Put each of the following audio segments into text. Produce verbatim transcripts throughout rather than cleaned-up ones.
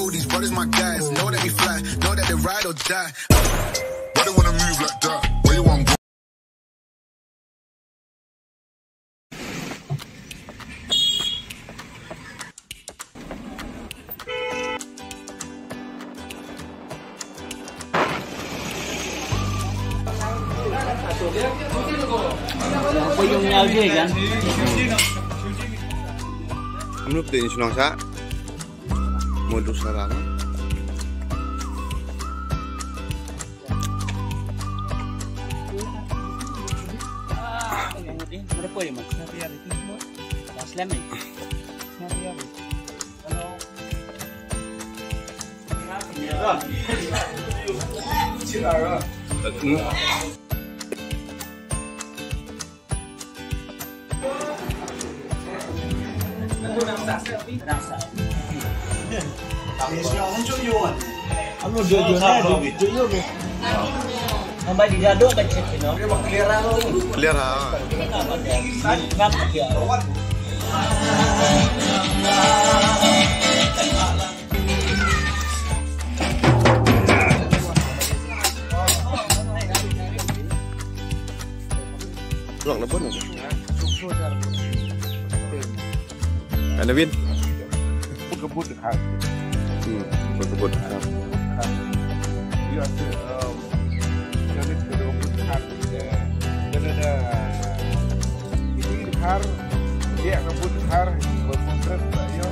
These brothers my guys, know that we fly, know that they ride or die. Why they wanna move like that? Why you want Apa yung nyal dia kan? Menurut dia ini senang sa. Modus salah. Clear, ha. Lok na bun. Ana win. Kebun dekat. Hmm, kebun dekat. Iya, um, jadi kebun dekat. Kena ada ini dekat. Dia kebun dekat. Berkontrak tak ya.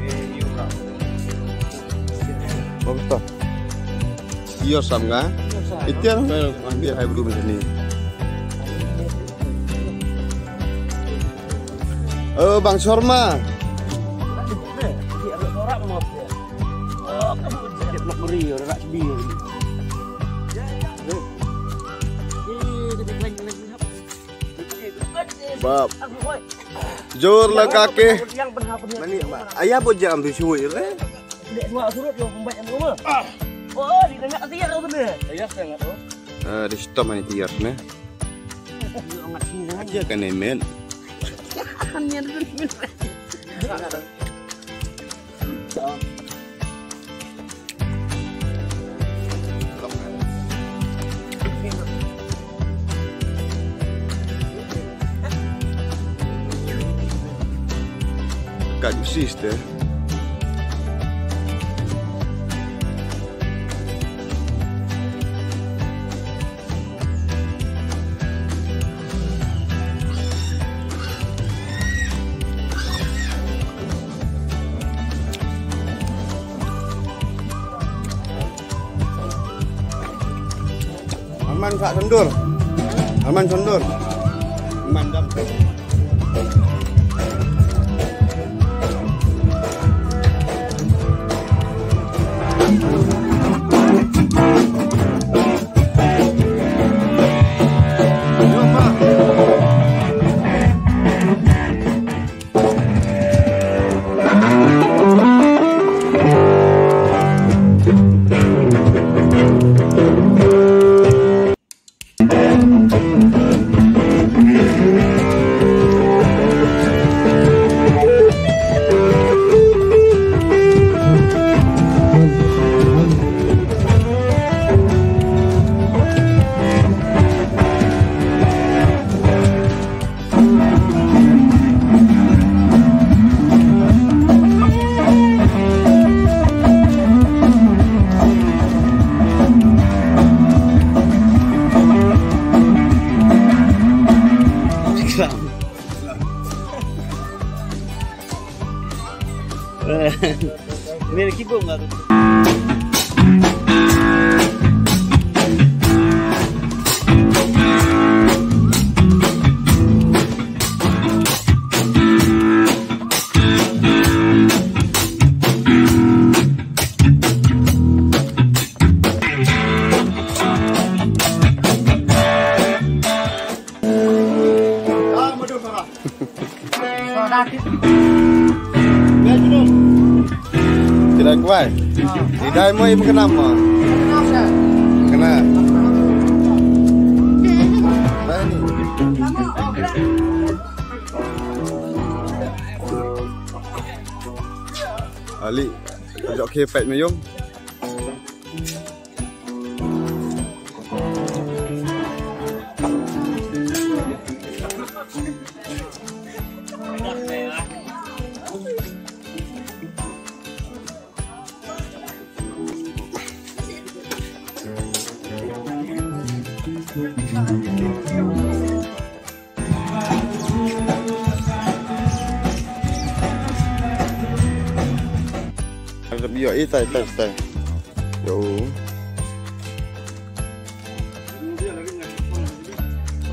Eh, iya, Kak. Bagus tak? Ïoh sam nga. Itiar, itiar hai bru macam ni. Oh, Bang Sharma. Bab. Jor la kake. Mani, ayah buat jam tu cuy, eh? Ah, di situ mana tiar ni? Aja kan emen. Kat sister. Arman sak sendur. Arman sendur. Arman dam. Mira, ki bom nga tu. Kira kuai. Idai mo im kenam mo. Kena. Ali. Jok khie peit ma ïum. Ïoh, eh, tai, tai, tai. Ïoh.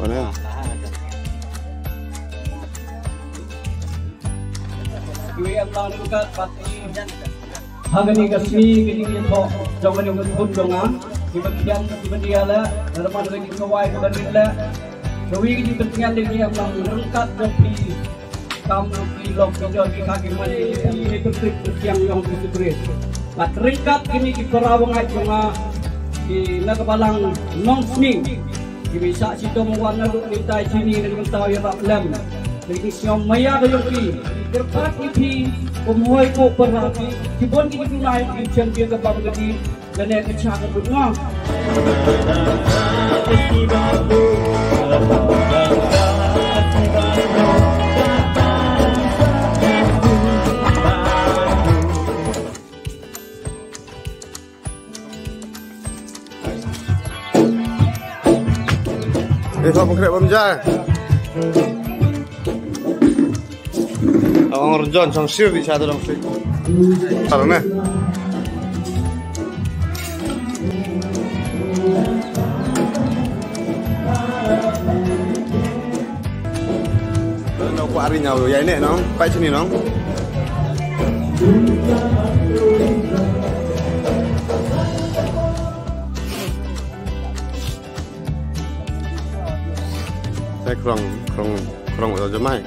Mana? Ha kane ka sngi, kane ka ïathoh jong kane ka khun jong nga, kiba khian kiba diah leh, na ka bynta ka jingkhawai kaba rit leh. Kawi ka jingpyntngen da kane ka emlang ryngkat bad phi, kam ki lok ki jor ki kha ki man, ki pynthik pyntiang jong Jisu Khrist. Bad ryngkat kine ki para bangeit jong nga, ki na ka balang Nongsning, kiba shah shitom wan naduh mynta shane na ka bynta u ïarap lem. Ki sngewbha ïa ka jong ki. Kyrpad ïa phi, kum hoi ko para phi, ki bun ki tunai ki chen phi ka bam ka di, lane ka cha ka duk nga. Eh, kau pengkerek bam jai. Awang Rajon, sang sir di satu dong sir. Salah nah. Nong kwah ri ñiaw ïa ine nong, peit shane nong. Sai krong, krong, krong ïa jamai.